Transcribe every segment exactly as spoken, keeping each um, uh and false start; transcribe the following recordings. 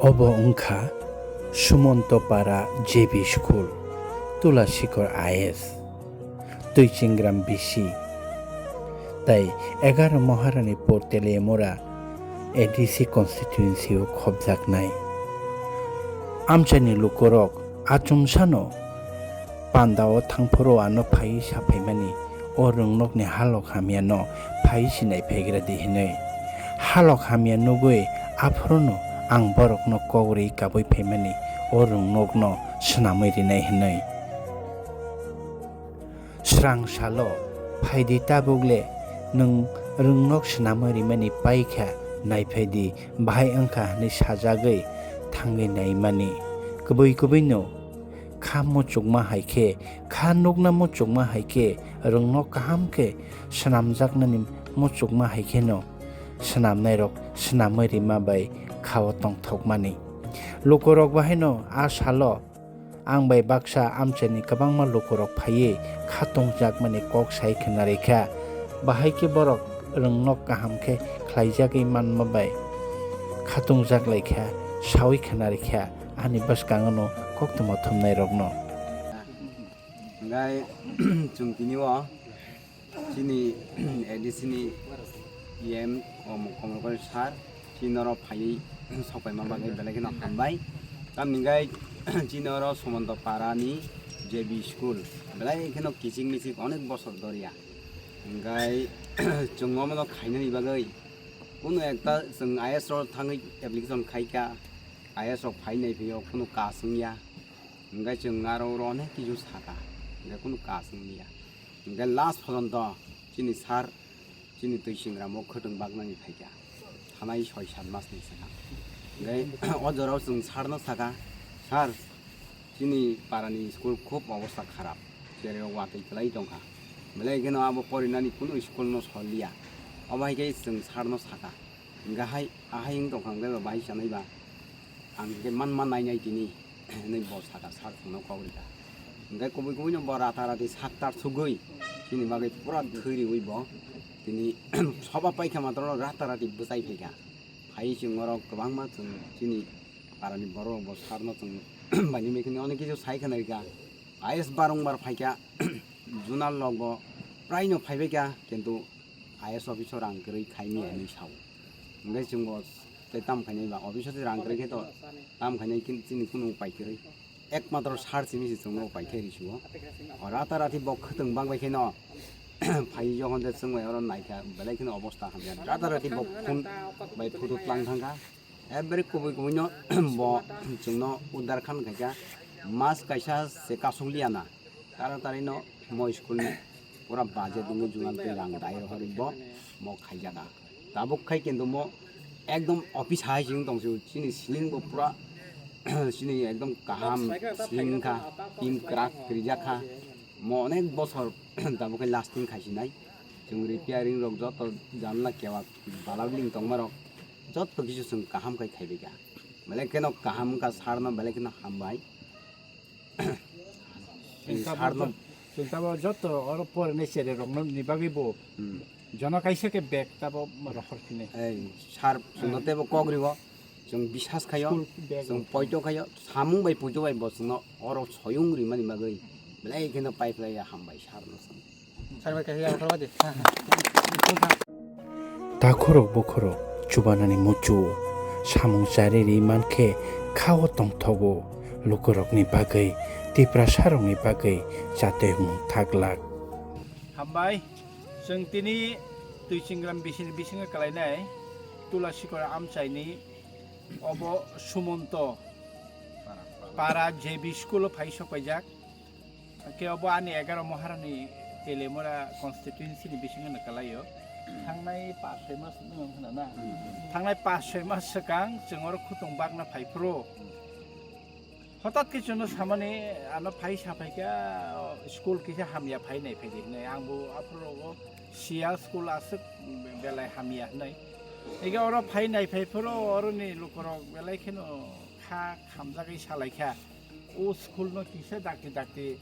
Obo wngkha Sumontopara J B School, Tulasikor I S, Twichingram B C, tei egaroh Maharanipur Teliamura A D C constituency o khobjaknai. Amchaini lukurok achomsano pandao thangphuru ano phaiwi saphaimani, o rwngnokni halok hamyano phaiwi sinai phaigradi hinwi. Halok hamya nugwi aphuru no ang borokno kok rwi kabui phaimani, o rwngnokno swnamwi rinai hinwi. Srang salo, "Phaidi tabuk le, nwng rwngnok swnamwi rimani paikha, naiphaidi, bahai wngkha," hwnwi sajagwi thangwi naimani. Kubui kubui no kha muchukma hai khe, kha nukna muchukma hai khe, rwngnok kaham khe swnamjaknani muchukma hai kheno swnamnairok swnamwi rima bai kha-o tongthokmani. Lukurok bahaino a salo ang bai baksa amchaini kwbangma lukurok phaiwi kha tongjakmani kok sai khna rikha. Bahai khe borok rwngnok kaham khe khlaijagwi manma bai kha tongjak laikha, saui khna rikha ani bwskango no koktwma thumnairokno. Hingkhai chwng tini o chini A D C ni E M Kom-, Komolkor sir chini oro phaiwi sokpaima bagwi belai kheno hambai. Tamni hingkhai chini oro Sumonto para ni J B school belai kheno kiching miching onek bosor doriya. Hingkhai chwng omono khainani bagwi kunu ekta chwng I S rok thangwi application khaikha, I S rok phai naiphio kunu kas wngya. Hingkhai chwng aro oro onek kisu sakha, hingkhai kunu kas wngya. Hingkhai last pojonto chini sir, chini twi singramo khwtwng baknani phaikha, thanai soi sat masni swkang. Hingkhai o jorao chwng sir no sakha, "Sir, chini parani school khub obostha kharap, chereo watwi kwlai tongkha, belai kheno abo porinani kunu school no soliya." Obo hai khe chwng sir no sakha, "Hingkhai ahai wng tongkha, hingkhai ba bahai chanai ba?" Ang hingkhai man man nai nai tini, hinwi bo sakha, sir chwngno kok rikha. Hingkhai kubui kubui no bo rata rati saktar sugwi chini bagwi pura thwi riwi bo tini soba paikha matro rata rati bwchai phaikha. Phai chwng oro kwbangma chwng chini parani borok bo sir no chwng baini mekhini onek kisu sai khna rikha. I S barongbar phaikha, junal rok bo prai no phaibaikha, kintu I S officer rang kwrwi khaimya hinwi sao. Hingkhai chwng bo tei tam khainai ba officer rang kwrwi khe to tam khainai kin-, chini kunu upai kwrwi. Ekmatro sir simi se chwngno upai khe risuo. O rata rati bo khwtwng bang bai kheno phai jokhon je chwng bai oro naikha belai kheno obostha hamya. Rata rati bo phone bai photo tlang thangkha. Ekbare kubui kubui no bo chwngno uddar khan khaikha. Mas kaisa se kasuk liya na. Tara tari no mo school ni pura budget wngwi junal twi rang dai rohorwi bo mo khaijakha. Tabuk khai kintu mo ekdom office hai se wng tong se chini ceiling bo pura chini ekdom kaham ceiling wngkha, tin kwrak rijak kha. Mo onek bosor tabuk khai lasting khai sinai. Chwng repairing rok joto janla kewak balak ling tongma rok joto kisu chwng kaham khai khaibai kha. Belai kheno kaham wngkha sir no belai kheno hambai. Chwng tamo Sir no jo-, chwng tamo joto oro porinai cherai rok no ni bagwi bo Hmm. jono kaisa khe bag tamo rohor phini. Ei, sir chwngno teibo kok rio, chwng bisas khaio, School bag chwng rok. poito khaio, samung bai pujo bai bo chwngno oro soyung rimani bagwi belai kheno pai khlai ya hambai sir no chwng. Sir bai khe ya, sir bai de. Takhorok bokhorok chubanani muchu, samung chari ri mankhe khao tongthogo, lukurokni bagwi, Tiprasarokni bagwi chatwi mung thaglak. Hambai, chwng tini Twi Chingram bisini bisingo kalainai Tulasikor amchaini obo Sumonto para J B school o phai sokpaijak. Hwnkhe obo ani egaroh Maharani Teliamura constituency ni bisingo no kalaio. Thangnai pas soi mas wngmano hwnna na? Hmm. Thangnai pas soi mas swkang chwng oro khutong bakna phai phuru. Hmm. Hotat khe chwngno samani ano phai sa phai kha, o, school kisa hamya phai nai phai di hwnwi. Ang bo aphuru rogo siya school aswk belai hamya hwnwi. Ega oro phai nai phai phuru oroni lukurok belai kheno kha khamjagwi salai kha. O school no kisa dakti dakti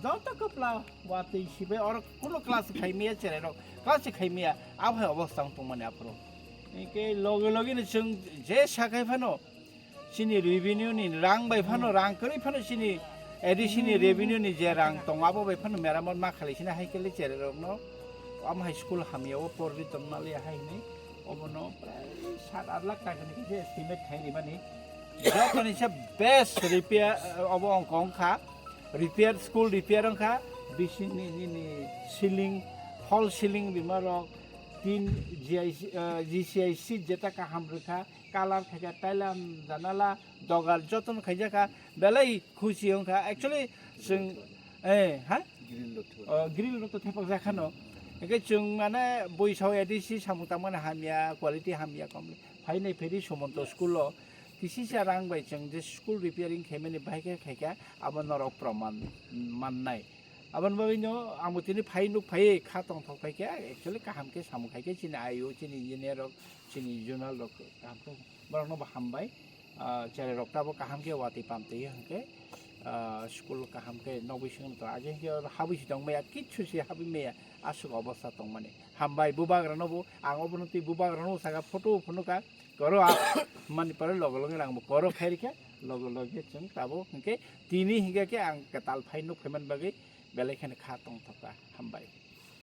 joto kwpla watwi sibai oro kuno class khai maya cherai rok class khai maya aphai obostha wng tongmani aphuru. Hwnkhe loge loge no chwng je sakai phano Chini revenue ni rang bai phano, rang kwrwi phano chini A D C ni revenue ni je rang tongo, abo bai phano meramot ma khalai sina hai khe le cherai rok no. Am hai school hamya o porwi tong mali hai hinwi obono prai sat aath lakh taka ni khe estimate khai rimani. Joto ni se best repair, eh, obo ongko ongkha. Repair, school repair ongkha. Bising ni, ni, ni ceiling, false ceiling rima rok, tin G I C, eh, G C I C jeta kaham rwkha, colour khaikha, tailam janala, dogar jotono khaijakha, belai khusi wngkha. Actually, chwng, eh, ha? Grill rok thwk. Oh, grill rok to thepak jakhano. Hingke chwng mane bui sao A D C samung tangmani hamya, quality hamya kom. Phainai phedi Sumonto school o, kisisa rang bai chwng je school repairing khaimani bahai khe khaikha, abo norok proman mannai. Aboni bagwino ang bo tini phai nuk phai kha tongthok phai khe, actually kaham khe samung khai khe chini I O, chini engineer rok, chini zonal rok kaham khe borokno bo hambai. Ah, cherai rok tabo kaham khe watwi pamtwi hwnkhe, ah, school kaham khe nogwi swngo to age hwnkhe oro habwi si tong maya, kichu se habwi maya, aswk obostha tongmani. Hambai bubagrano bo, ang obono twi bubagrano saka photo phunukha, koro a mani pore logo logo ang bo koro khairikha, logo logo chwng tabo hwnkhe tini hwnkhe khe ang kwtal phai nuk phaiman bagwi belai kheno kha tongthokha. Hambai.